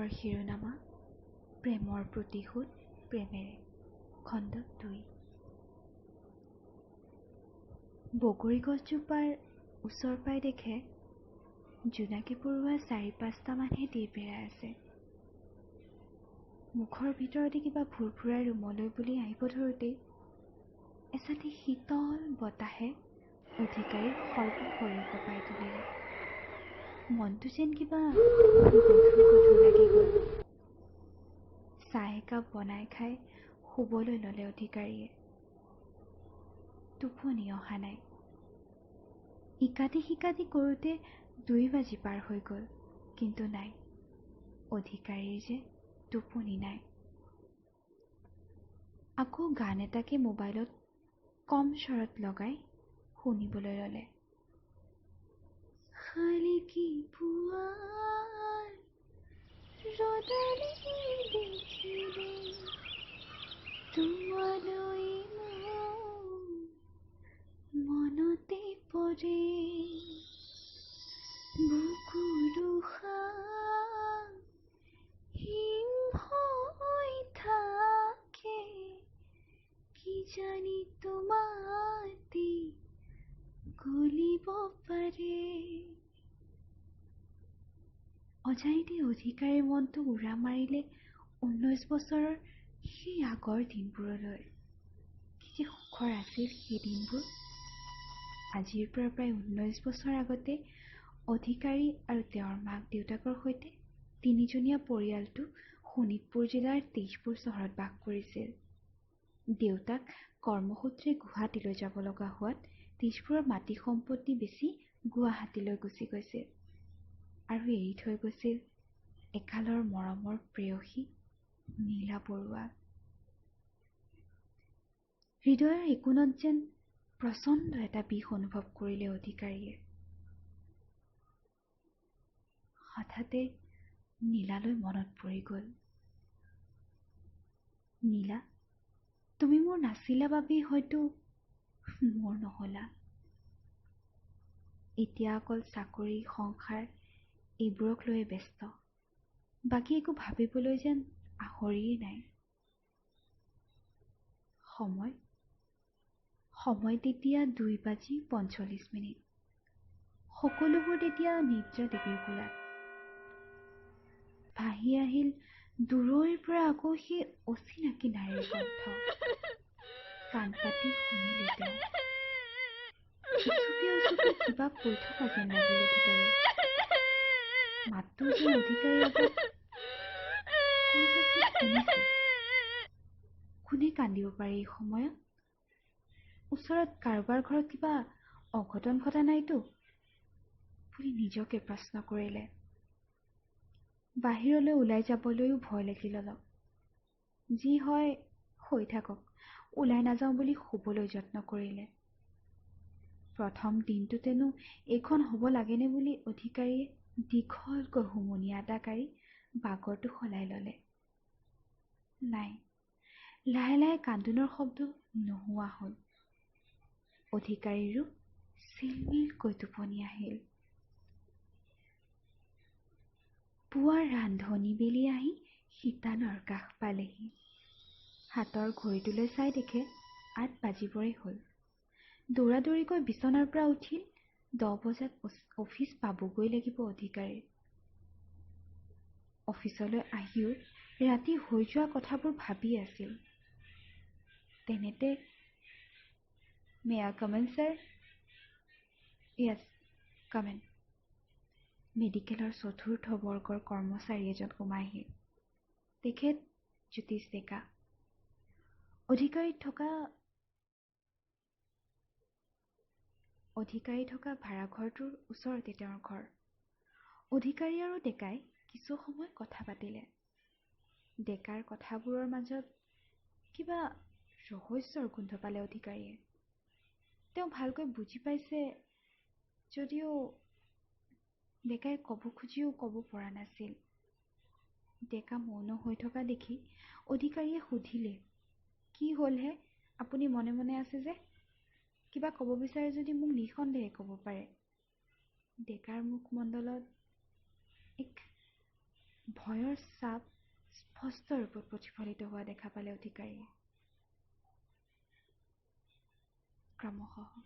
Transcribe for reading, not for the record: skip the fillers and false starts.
গল্পৰ শিৰোনামা প্ৰেমৰ প্ৰতিশোধ প্ৰেমেৰে, খণ্ড 2। বগৰী গছজোপাৰ ওচৰ পাই দেখে জোনাকী পৰুৱা 4-5টামানহে তিৰপিৰাই আছে। মুখৰ ভিতৰতে কিবা ভুৰভুৰাই ৰুমলৈ বুলি আহিব ধৰোঁতেই এচাটি শীতল বতাহে অধিকাৰীৰ সৰ্বশৰীৰ কঁপাই তুলিলে। মনটো যেন কিবা গধুৰ গধুৰ লাগি গ'ল। চাহ একাপ বনাই খাই শুবলৈ ল'লে অধিকাৰীয়ে। টোপনি অহা নাই। ইকাতি সিকাতি কৰোঁতে 2 বাজি পাৰ হৈ গ'ল, কিন্তু নাই, অধিকাৰীৰ যে টোপনি নাই। আকৌ গান এটাকে মোবাইলত কম স্বৰত লগাই শুনিবলৈ ল'লে। শালিকী পুৱাৰ ৰ'দালি দেখিলে তোমালৈ মনতে পৰে, বুকুৰ হিম হৈ থাকে, কি জানি তোমাতে গলিব পাৰে। অজানিতে অধিকাৰীৰ মনটো উৰা মাৰিলে 19 বছৰৰ সেই আগৰ দিনবোৰলৈ। কি যে সুখৰ আছিল সেই দিনবোৰ! আজিৰ পৰা প্ৰায় 19 বছৰ আগতে অধিকাৰী আৰু তেওঁৰ মাক দেউতাকৰ সৈতে তিনিজনীয়া পৰিয়ালটো শোণিতপুৰ জিলাৰ তেজপুৰ চহৰত বাস কৰিছিল। দেউতাক কৰ্মসূত্ৰে গুৱাহাটীলৈ যাব লগা হোৱাত তেজপুৰৰ মাটি সম্পত্তি বেচি গুৱাহাটীলৈ গুচি গৈছিল আৰু এৰি থৈ গৈছিল একালৰ মৰমৰ প্ৰেয়সী নীলা বৰুৱা। হৃদয়ৰ একোণত যেন প্ৰচণ্ড এটা বিষ অনুভৱ কৰিলে অধিকাৰীয়ে। হঠাতে নীলালৈ মনত পৰি গ'ল। নীলা, তুমি মোৰ নাছিলা বাবেই হয়তো মোৰ নহলা। এতিয়া অকল চাকৰি, সংসাৰ এইবোৰক লৈয়ে ব্যস্ত, বাকী একো ভাবিবলৈ যেন আহৰিয়েই নাই। সময় তেতিয়া 2:45। সকলোবোৰ তেতিয়া নিদ্ৰা দেৱীৰ কোলাত। ভাহি আহিল দূৰৈৰ পৰা আকৌ সেই অচিনাকি নাৰীৰ কণ্ঠ। কাণ পাতি শুনিলে তেওঁ। উচুপি উচুপি কিবা কৈ থকা যেন লাগিল অধিকাৰী। মাতটো যেন অধিকাৰীৰ আগত ক'ৰবাত শুনিছে। কোনে কান্দিব পাৰে এই সময়ত? ওচৰত কাৰোবাৰ ঘৰত কিবা অঘটন ঘটা নাইতো বুলি নিজকে প্ৰশ্ন কৰিলে। বাহিৰলৈ ওলাই যাবলৈও ভয় লাগিল অলপ। যি হয় হৈ থাকক, ওলাই নাযাওঁ বুলি শুবলৈ যত্ন কৰিলে। প্ৰথম দিনটোতেনো এইখন হ'ব লাগেনে বুলি অধিকাৰীয়ে দীঘলকৈ হুমুনিয়া এটা কাঢ়ি বাগৰটো সলাই ল'লে। নাই, লাহে লাহে কান্দোনৰ শব্দ নোহোৱা হ'ল। অধিকাৰীৰো চিলমিলকৈ টোপনি আহিল। পুৱা ৰান্ধনী বেলি আহি শিতানৰ কাষ পালেহি। হাতৰ ঘড়ীটোলৈ চাই দেখে 8 বাজিবৰে হ'ল। দৌৰাদৌৰিকৈ বিচনাৰ পৰা উঠিল। 10 বজাত অফিচ পাবগৈ লাগিব অধিকাৰীৰ। অফিচলৈ আহিও ৰাতি হৈ যোৱা কথাবোৰ ভাবি আছিল। তেনেতে may I come in sir? Yes, come in. মেডিকেলৰ চতুৰ্থ বৰ্গৰ কৰ্মচাৰী এজন সোমাই আহিল। তেখেত জ্যোতিষ ডেকা। অধিকাৰী থকা ভাড়াঘৰটোৰ ওচৰতে তেওঁৰ ঘৰ। অধিকাৰী আৰু ডেকাই কিছু সময় কথা পাতিলে। ডেকাৰ কথাবোৰৰ মাজত কিবা ৰহস্যৰ গোন্ধ পালে অধিকাৰীয়ে। তেওঁ ভালকৈ বুজি পাইছে যদিও ডেকাই ক'ব খুজিও ক'ব পৰা নাছিল। ডেকা মৌন হৈ থকা দেখি অধিকাৰীয়ে সুধিলে, কি হ'লহে, আপুনি মনে মনে আছে যে? কিবা ক'ব বিচাৰে যদি মোক নিঃসন্দেহে ক'ব পাৰে। ডেকাৰ মুখমণ্ডলত এক ভয়ৰ চাপ স্পষ্ট ৰূপত প্ৰতিফলিত হোৱা দেখা পালে অধিকাৰীয়ে। ক্ৰমশঃ